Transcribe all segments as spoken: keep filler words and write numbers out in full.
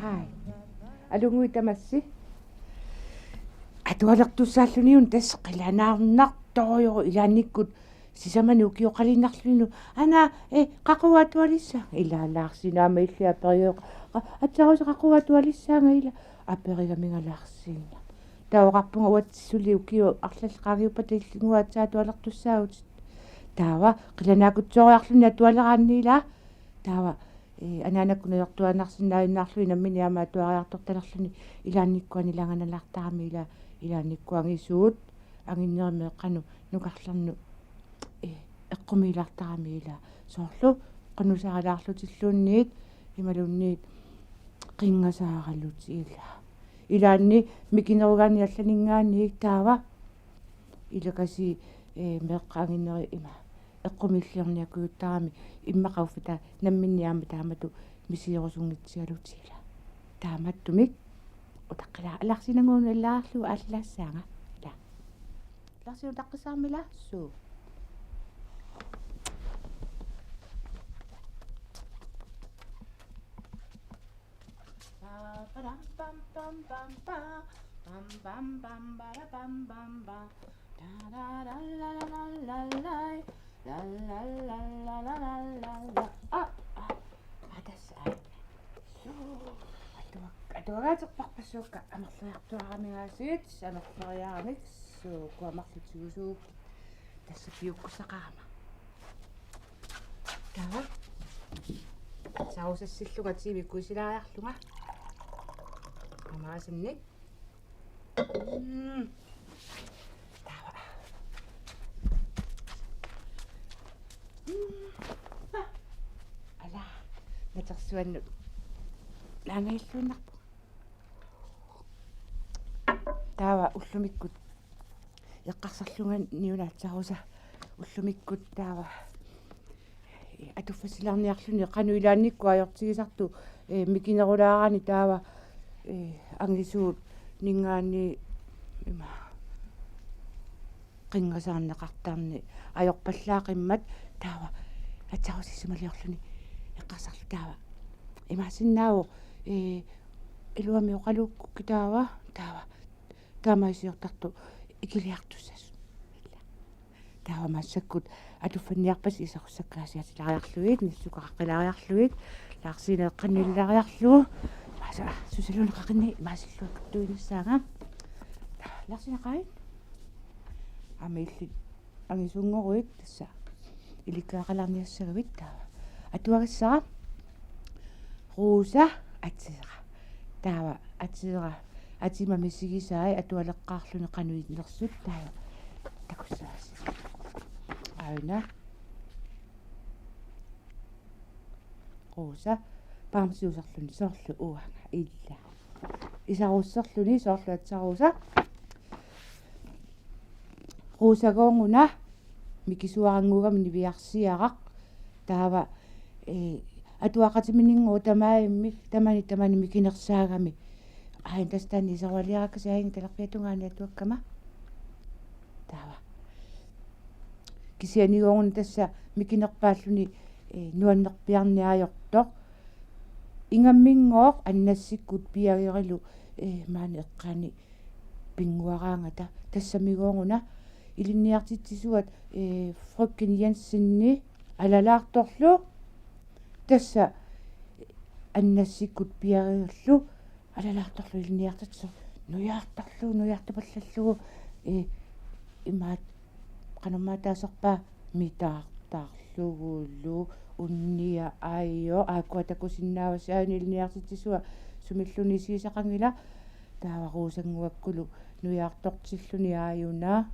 Hai. Aluu tamassi. Atualertussaalluniuna tassa qilanaarnartorujorujuuvoq ilaannikkut sisamani ukioqaliinnarlunilu. Ana, eh, qaqugu atualissaanga? Ilaa Laarsiinaq aamma illit aperiuk. Qa-, Atsarusa qaqugu atualissaanga ilaa? Aperigaminga Laarsiinaq. Taava oqarpunga uatsisuli ukiut arlallit qaangiuppata illinguaatsaat atualertussaavutit. Taava qilanaakutsoriarluni atualeraanni ilaa. Taava, eh, anaanakkut najortuaannarsinnaajunnaarlugit nammineq aamma atuariartortalerluni ilaannikkut anilanganalaartarami ilaa, ilaannikkut angisuut anginnerit meeqqanut nukarlernut, eh, eqqumiilaartarami ilaa. Soorlu qunusaralaarlutilluunniit imaluunniit qinngasaaralutik ilaa. Ilaanni mikinerugaanni allaninngaanniit taava ilakasii, eh, meeqqat anginnerit ima eqqumiilliorniakkujuttarami immaqa uffa namminneq aamma taamatut misigerusunngitsigalutik ilaa. Taamaattumik utaqqilaa Laarsiinannguaq allaarlugu aallaassaanga. Ilaa. Laarsiinaq utaqqissaarmi ilaa? Suu. Ah, ah, ah, tassa, ah. Suu, atua-, atuagaaterparpassuakka amerleriartuaramigaasiit, amerleriaramik, suu, kuamarlutigusuuk. Tassa piukkussaqarama. Taava. Sarusassillunga tiimikkuisilaariarlunga. Amaasinnik. Mm. Taava. Mm. Ah. Ala. Natersuannut. Naangailluinnarpoq. Taava ullumikkut eqqarsarlunga niuna Atsarusa ullumikkut taava atuffassilaarniarluni qanoq ilaannikkut ajortigisartoq, eh, mikinerulaarani taava, eh, angisuut ninngaanniit ima qinngasaarneqartarneq ajorpallaaqimmat taava Atsarusa isumaliorluni eqqarsarluni taava imaassinnaavoq, eh, iluamik oqaluukkukkit taava, taava taamaasiortartoq ikiliartussasut. Taava massakkut atuffanniarpasi isarussakkaasiatilaariarlugit, nassukaqaqqilaariarlugit, Laarsiinaq eqqannilaariarlugu. Maasa, susaluunaqaqinni maasilluakkutuinissaanga. Laarsiinaq qai. Aamma illit angisuunngoruit tassa ilikkagaqalaarniassagavit taava. Atuagassara Rosa Atera. Taava Atera atima misigisai atualeqqaarluni qanoq innersut taava takussaasi. Aana. Rosa bamsiusarluni soorlu uanga illa. Isarusserluni soorlu Atsarusa. Rosagooruna mikisuarannguugami niviarsiaraq. Taava, eh, atuaqatiminnguup tamaaimmi tamani tamani mikinersaagami. Ai, tassa taanna isarualiarakkasi ain talerpiatungaani atuakkama. Taava. Kisiannigooruna tassa mikinerpaalluni, eh, nuannerpiarneq ajortoq. Ingamminngooq Annassikkut piagerilu, eh, maani eqqaani pinnguaraangata tassamigooruna ilinniartitsisuat, eh, Frøken Jensenip alalaartorlu tassa Annassikkut piareerlu alalaartorlu ilinniartitsisoq nujaartorlugu, nujaartupallallugu, eh, imaat qanormaa taaserpaa mitaartarlugulu unnia ajo aakkua takusinnaavasi aajuna ilinniartitsisua sumilluunniit isigisaqanngila taava Rosannguakkulu nujaartortilluni aajuna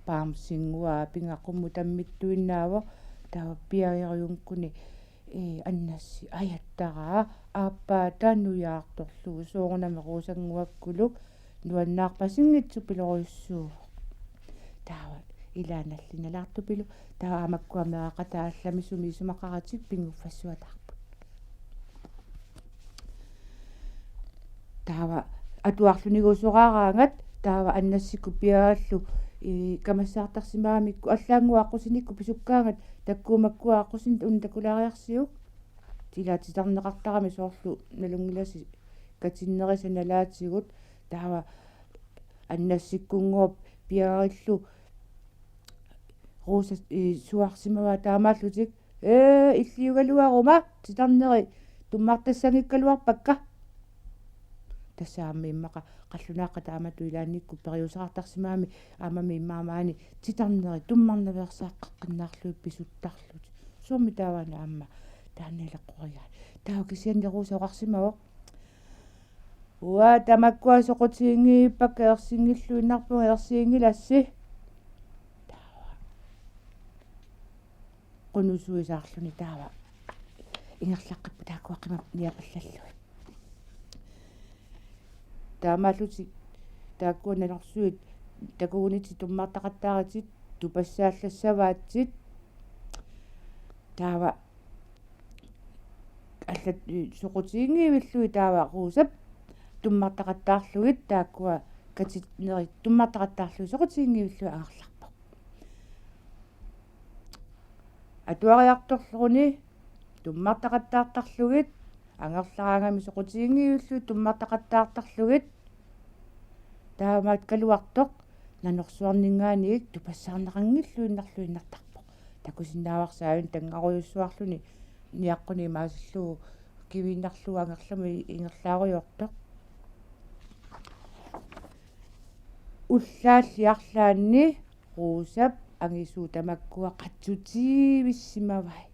bamsinnguaq apinnga qummut tammittuinnaavoq taava piareerujunngikkuni, eh, Annassi ajattaraa aappaata nujaartorlugu soorunami Rosannguakkulu nuannaarpasinngitsuppilorujussuuvoq. Taava Ilaa nallinnalaartupilu, taava aamma makkua meeraqataat allamik sumi isumaqaratik pinnguffassuataarput. Taava atuarluniguusoraaraangat, taava annassikkut piareerlu, ii, kamassaartarsimagamikku allaannguaq aqqusinikkut pisukkaangat, takkua makkua aqqusinit una takulaariarsiuk. Ilaa titarneqartarami soorlu nalunngilasi katinnerisa nalaatigut, taava annassikkunngooq piareerlu Rosa, ii, suarsimavaa taamaallutik: Ee, illiugaluaruma, titarneri tummartassanngikkaluarpakka. Tassa aamma immaqa qallunaaqqat taamatut ilaannikkut periuseqartarsimagami, aammami immaqa maani titarneri tummarnaveersaaqqaqqinnaarlugit pisuttarlutik. Soormi taava aamma taanna ileqqorigaat. Taava kisianni Rosa oqarsimavoq: Uanga tamakkua soqutiginngivippakka, ersinngilluinnarpunga, ersiginngilassi. Taava qunusuisaarluni taava ingerlaqqippoq taakkua qimap niapallallugit. Taamaallutik taakkua nanorsuit takugunitik tummartaqattaaratik tupassaarlassavaatsit. Taava allat soqutiginngivillugit taava Rosap tummartaqattaarlugit taakkua katinnerit tummartaqattaarlugit soqutiginngivillugit angerlarpoq. Atuariartorluni tummartaqattaartarlugit, angerlaraangami soqutiginngivillugit tummartaqattaartarlugit, taamaakkaluartoq nanorsuarninngaanniit tupassaarneqanngilluinnarluinnartarpoq. Takusinnaavarsi aajuna tanngarujussuarluni niaqquni imaasillugu kiviinnarlugu angerlamut ingerlaarujoortoq. Ullaalli arlaanni Rosap angisuut tamakkua qatsutiivissimavai.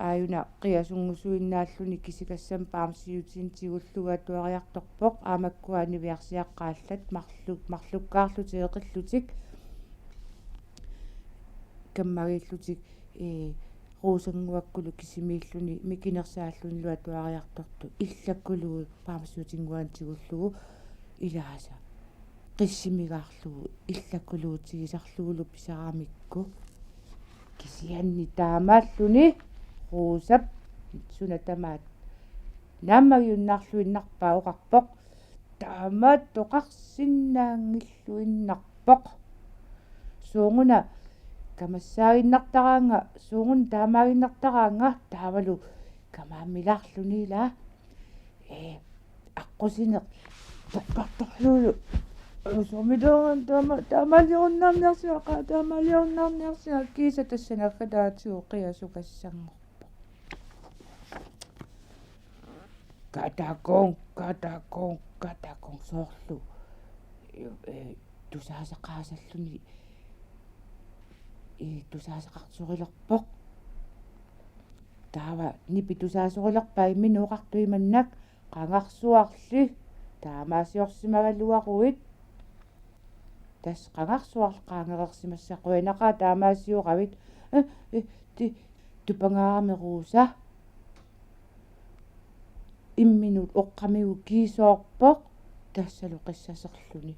Aajuna qiasunngusuinnaalluni kisikassamik bamsiutinik tigullugu atuariartorpoq, aamma makkua niviarsiaqqat allat marlu-, marlukkaarlutik eqillutik kammagiillutik, ee, Rosannguakkulu kisimiilluni mikinersaallunilu atuariartortoq illakkuluuvoq bamsiutinnguanik tigullugu ilaasa qissimigaarlugu illakkuluutigisarlugulu pisaramikku. Kisianni taamaalluni Rosap suna tamaat naammagiunnaarluinnarpaa oqarpoq: Taamaattoqarsinnaanngilluinnarpoq. Sooruna kamassaaginnartaraanga, sooruna taamaaginnartaraanga, taavalu kamaammilaarluni ilaa. Ee, aqqusineq takkartorlugu. Usumidoran taama-, taamaaliorunnaarniarsiga, qa-, taamaaliorunnaarniarsiga kiisa tassa naggataatigut qiasukassanngorpoq. Katakong, katakong, katakong soorlu. Ee, tusaasaqaasalluni. Ee, tusaasaqarsorilerpoq. Taava nipi tusaasorilerpaa imminut oqartoq imannak: Qangarsuarli taamaasiorsimagaluaruit. Tassa qangarsuarli qaangereersimassaaq, qujanaqaaq taamaasioravit. Ee, ee, ti-, tupangaarami Rosa. Imminut oqqamigut kiisoorpoq, tassalu qissaserluni.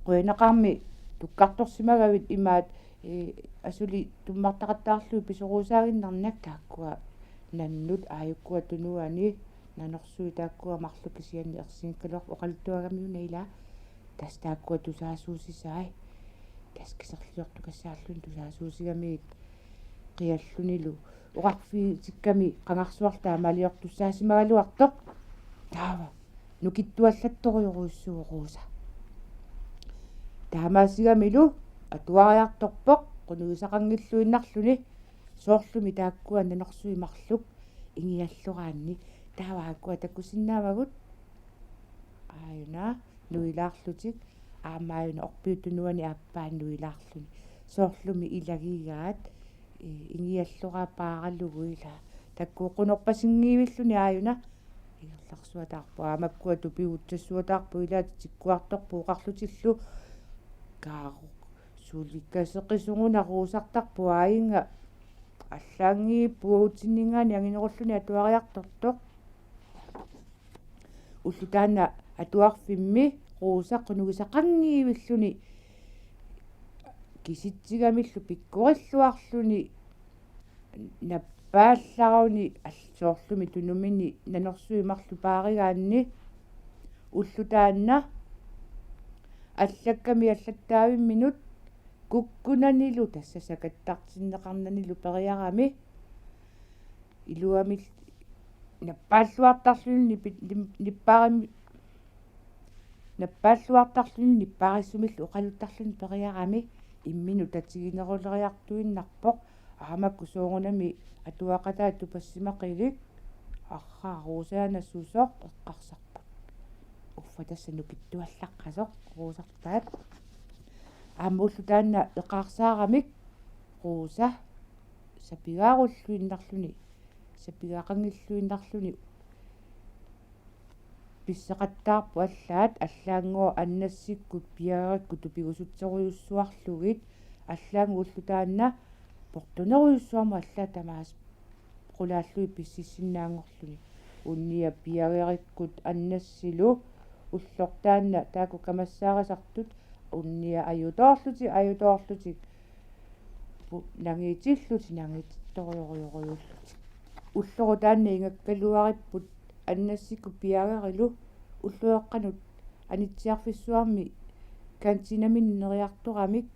Qujanaqaarmi tukkartorsimagavit imaat, ee, asuli tummartaqattaarlugit pisoruusaaginnarnak, taakkua nannut aajukkua tunuani nanorsuit taakkua marluk kisianni ersinngikkaluarput oqaluttuagamiuna ilaa. Tassa taakkua tusaasuusisai. Tassa kiserliortukassaalluni tusaasuusigamigit qiallunilu oqarfigitikkami qangarsuarli taamaaliortussaasimagaluartoq. Taava nukittuallattorujorujussuuvoq Rosa. Taamaasigamilu atuariartorpoq qunugisaqanngilluinnarluni, soorlumi taakkua nanorsuit marluk ingialloraanni. Taava aakkua takusinnaavagut aajuna nuilaarlutik, aamma aajuna orpiup tunuani aappaa nuilaarluni. Soorlumi ilagigaat, ee, ingialloraat paaralugu ilaa. Takkua qunorpasinngivilluni aajuna ingerlarsuataarput, aamma makkua tupigutsassuataarput, ilaa tikkuartorput oqarlutillu: Kaaru, suli kaseqisuguna Rosartarpoq, aajinnga allaanngiipput uagutsinngaanniit anginerulluni atuariartortoq. Ulloq taanna atuarfimmi Rosa qunugisaqanngivilluni kisitsigamillu pikkorilluarluni nappaallaruni all-, soorlumi tunumini nanorsuit marluk paarigaanni ulloq taanna allakkami allattaavimminut kukkunanilu tassa sakattartinneqarnanilu periarami iluamik nappaalluartarluni nipi-, nim-, nippaarim-, nappaalluartarluni nippaarissumillu oqaluttarluni periarami imminut tatigineruleriartuinnarpoq. Aamakku soorunami atuaqatai tupassimaqilik: Arraa, Rosaana susoq? Eqqarsarput. Uffa, tassa nukittuallaqqasoq Rosartaat. Aamma ulloq taanna eqaarsaaramik Rosa sapigaarulluinnarluni, sapigaqanngilluinnarluni pisseqattaarput allaat. Allaanngooq Annassikkut Piagerikkut tupigusutserujussuarlugit. Allaanngooq ulloq taanna portunerujussuarmut allaat tamaasa qulaallugit pississinnaanngorluni. Unnia Piagerikkut Annassilu ulloq taanna taakku kamassaarisartut unnia ajutoorlutik, ajutoorlutik pu-, nangiitillutik, nangiitittorujorujorujullutik. Ullorlu taanna ingakkaluaripput Annassikkut Piagerilu ulloqeqqanut Anitsiarfissuarmi kantiinamik neriartoramik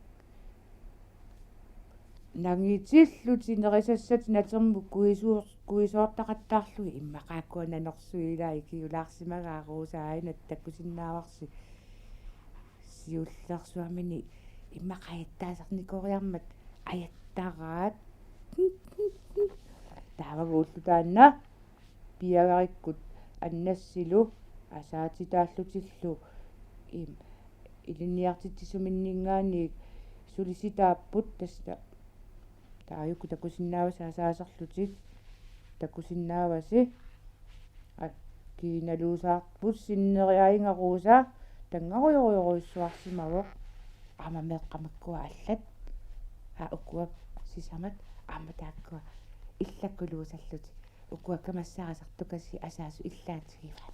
nangiitillutik nerisassatik natermut kuisuor-, kuisoortaqattaarlugit. Immaqa aakkua nanorsuit ilaa ikiulaarsimagaa Rosa, aajuna takusinnaavarsi siullersuarmini immaqa ajattaasarnikuugatta ajattaraat. Taava ulloq taanna Piagerikkut Annassilu asaatitaallutillu im-, ilinniartitsisuminninngaanniit sulisitaapput, tassa taajuku takusinnaavasi asaaserlutik, takusinnaavasi. Aa, kiinaluusaarput sinneri, aajuna Rosa tanngarujorujorujussuarsimavoq. Aamma meeqqat makkua allat. Aa, ukua sisamat aamma taakkua illakkuluusallutik. Ukua kamassaarisartukasiit asaasut illaatigivaat.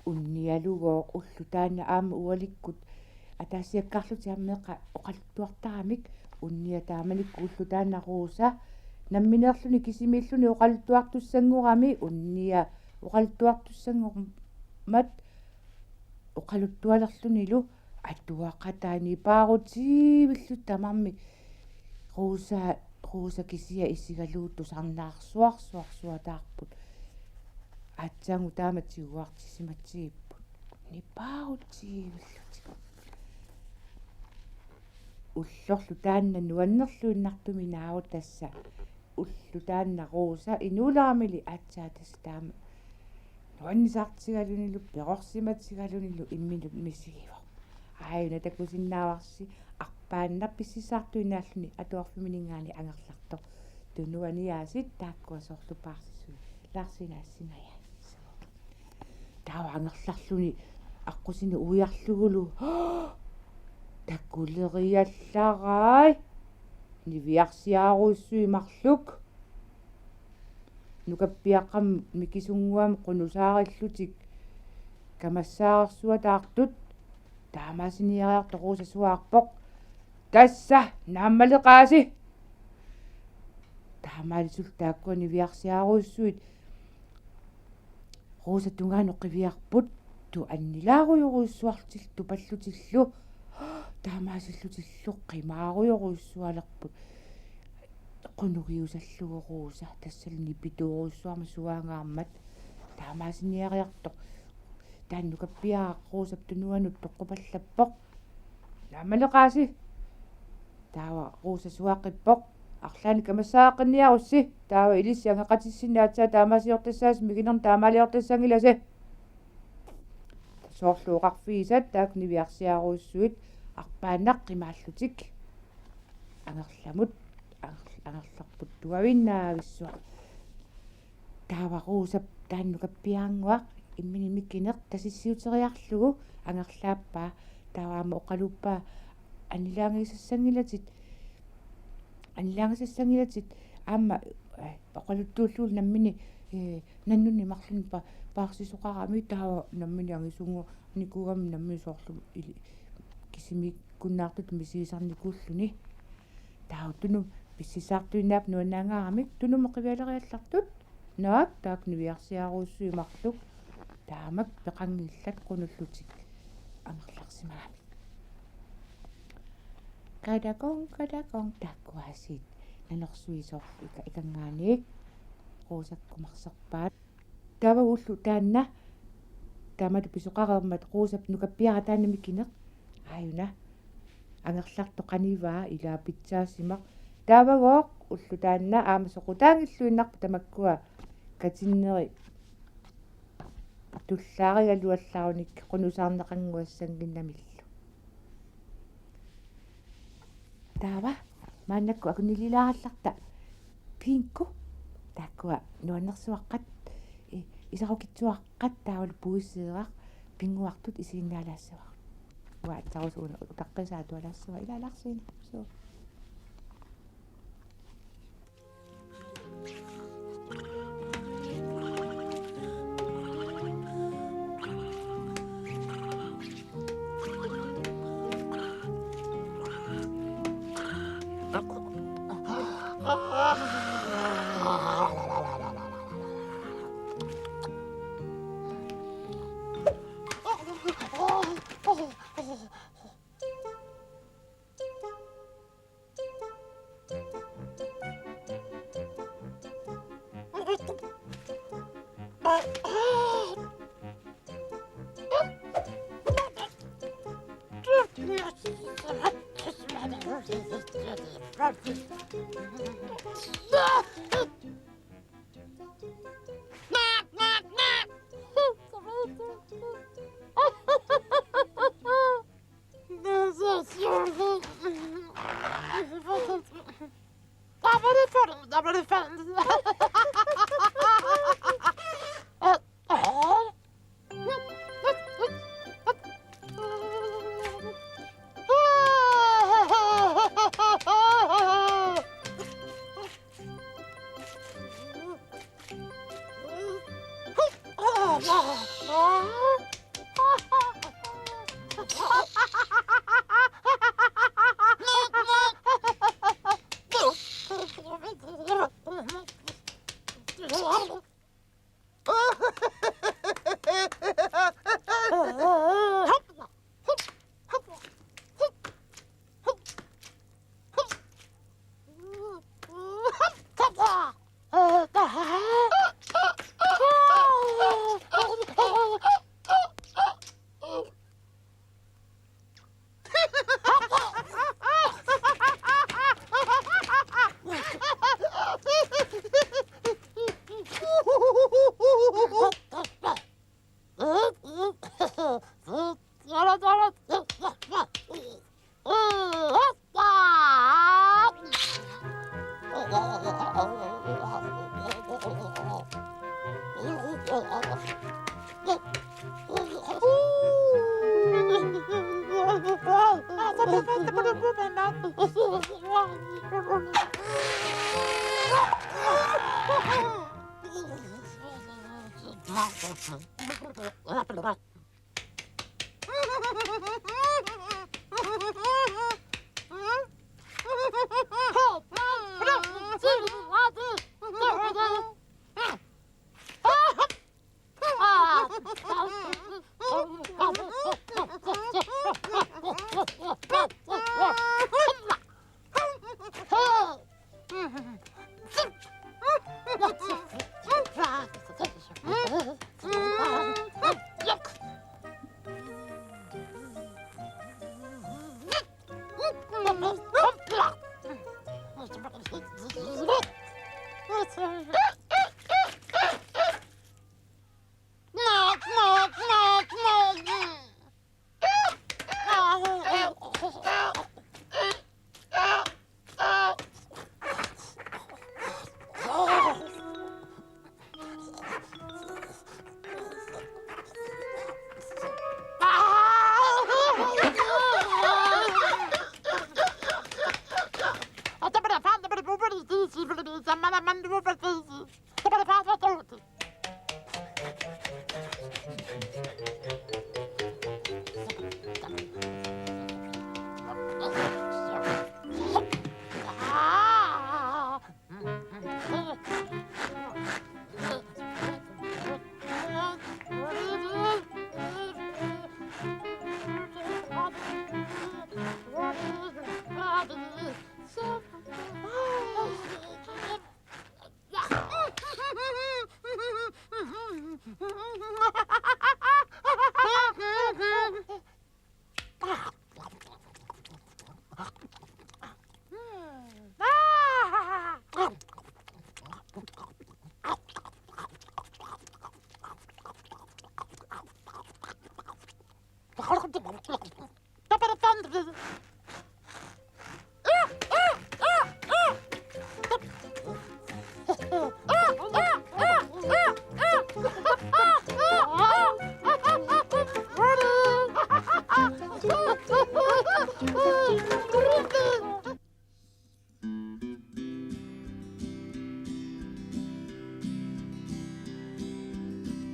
Unnialugooq ulloq taanna aamma ualikkut ataasiakkaarlutik aamma meeqqat oqaluttuartaramik. Unnia taamanikkut ulloq taanna Rosa nammineerluni kisimiilluni oqaluttuartussanngorami, unnia oqaluttuartussanngormat oqaluttualerlunilu atuaqatai nipaarutiivillutik tamarmik Rosa, Rosa kisiat isigalugu tusarnaarsuarsuarsuataarput. Aatsaannguaq taama tiguartisimatsigipput nipaarutiivillutik. Ullorlu taanna nuannerluinnartumik naavoq tassa. Ulloq taanna Rosa inuuleramili aatsaat tassa taama nuannisartigalunilu perorsimatigalunilu imminut misigivoq. Aajuna takusinnaavarsi arpaannaq pississaartuinnaalluni atuarfimininngaanniit angerlartoq. Tunuaniaasiit taakkua soorlu paarsisuit. Laarsiinaassingajai. Taava angerlarluni aqqusineq uiarlugulu: Takuleriallarai! Niviarsiarujussuit marluk nukappiaqqamut mikisunnguamut qunusaarillutik kamassaarsuataartut. Taamaasiniariartoq Rosa suaarpoq: Tassa naammaleqaasi! Taamaalisullu taakkua niviarsiarujussuit Rosa tungaanut qiviarput, tu annilaarujorujussuarlutillu tupallutillu. Taamaasillutillu qimaarujorujussualerput. Qunugiusallugu Rosa, tassalu nipituurujussuarmat suaangaarmat. Taamaasiniariartoq taanna nukappiaraq Rosap tunuanut toqqupallappoq: Naammaleqaasi! Taava Rosa suaqqippoq: Arlaannik kamassaaqqinniarussi, taava ilissi angeqatissinni aatsaat taamaasiortassaasi, mikinerni taamaaliortassanngilasi. Soorlu oqarfigisat taakku niviarsiarujussuit arpaannaq qimaallutik angerlamut, anger-, angerlarput tuaviinnaavissuaq. Taava Rosap taanna nukappiarannguaq imminut mikineq tasissiuteriarlugu angerlaappaa. Taava aamma oqaluuppaa: Annilaangisassanngilatit, annilaangisassanngilatit Aamma, eh, oqaluttuullugu nammineq, eh, nannunnik marlunnik pa-, paarsisoqarami taava nammineq angisunngornikuugami nammineq soorlu ili-, kisimiikkunnaartutut misigisarnikuulluni. Taava Tunumi pissarsiartuinnarpoq nuannaangaaramik, Tunumut qivialeriallartut. Naak taakku niviarsiarujussuit marluk. Taamak peqanngillat qunullutik angerlarsimagamik. Kadakong, kadakong, taakkuaasiit nanersuisoq ika-, ikanngaanniit Roosap kumarserpaat. Taava ulloq taanna, taamatut pisoqareermat Roosap nukappiaraq taanna mikineq. Aajuna angerlartoq qanivaa ilaa pitsaasimaq. Taavagooq ulloq taanna aamma soqutaanngilluinnarpoq tamakkua katinneri tullaarigaluallarunik qunusaarneqannguassannginnamillu. Taava maannakkut akunnililaarallarta Pinko. Taakkua nuannersuaqqat, i-, isarukitsuaqqat taavalu puiseeraq pinnguartut isiginnaalaassavara. Uanga aatsarusuuna utaqqiisaa atualaassavara ilaa Laarsiina. Suu.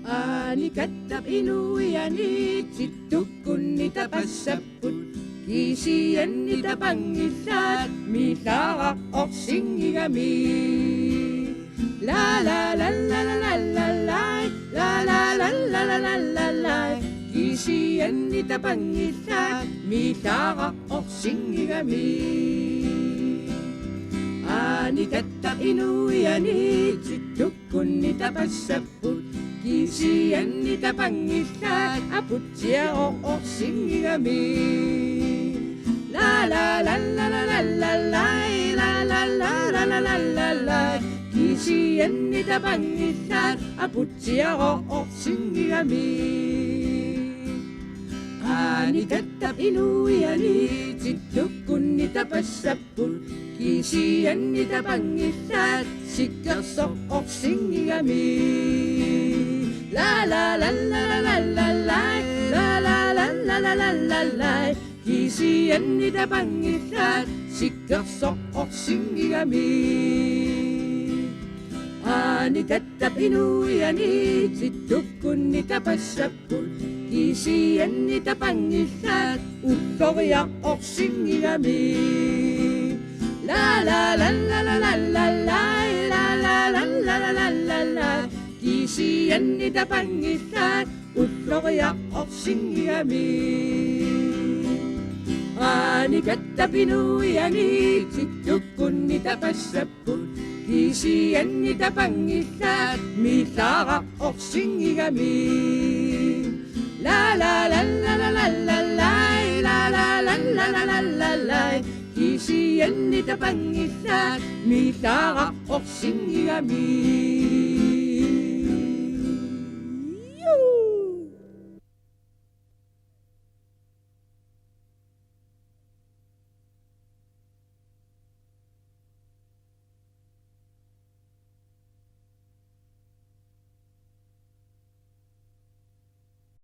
Aanikattap inuiani tittukkunni tapassapput. Kisianni tapanngillat miilaaraq orsinngigami. La la la la la la la la, la la la la la la la la. Kisianni tapanngillat miilaaraq orsinngigami. Aanikattap inuiani tittukkunni tapassapput. Kisianni tapanngillat aputsiaq orsinngigami. La la la la la la la la, la la la la la la la la. Kisianni tapanngillat aputsiaq orsinngigami. Aanikattap inuiani tittukkunni tapassapput. Kisianni tapanngillat sikkersoq orsinngigami. La la la la la la la la, la la la la la la la la. Kisianni tapanngillat sikkersoq orsinngigami. Aanikattap inuiani tittukkunni tapassapput. Kisianni tapanngillat ulloriaq orsinngigami. La la la la la la la la, la la la la la la la la. Kisianni tapanngillat ulloriaq orsinngigami. Aanikattap inuiani tittukkunni tapassapput. Kisianni tapanngillat miilaaraq orsinngigami. La la la la la la la la, la la la la la la la la. Kisianni tapanngillat miilaaraq orsinngigami.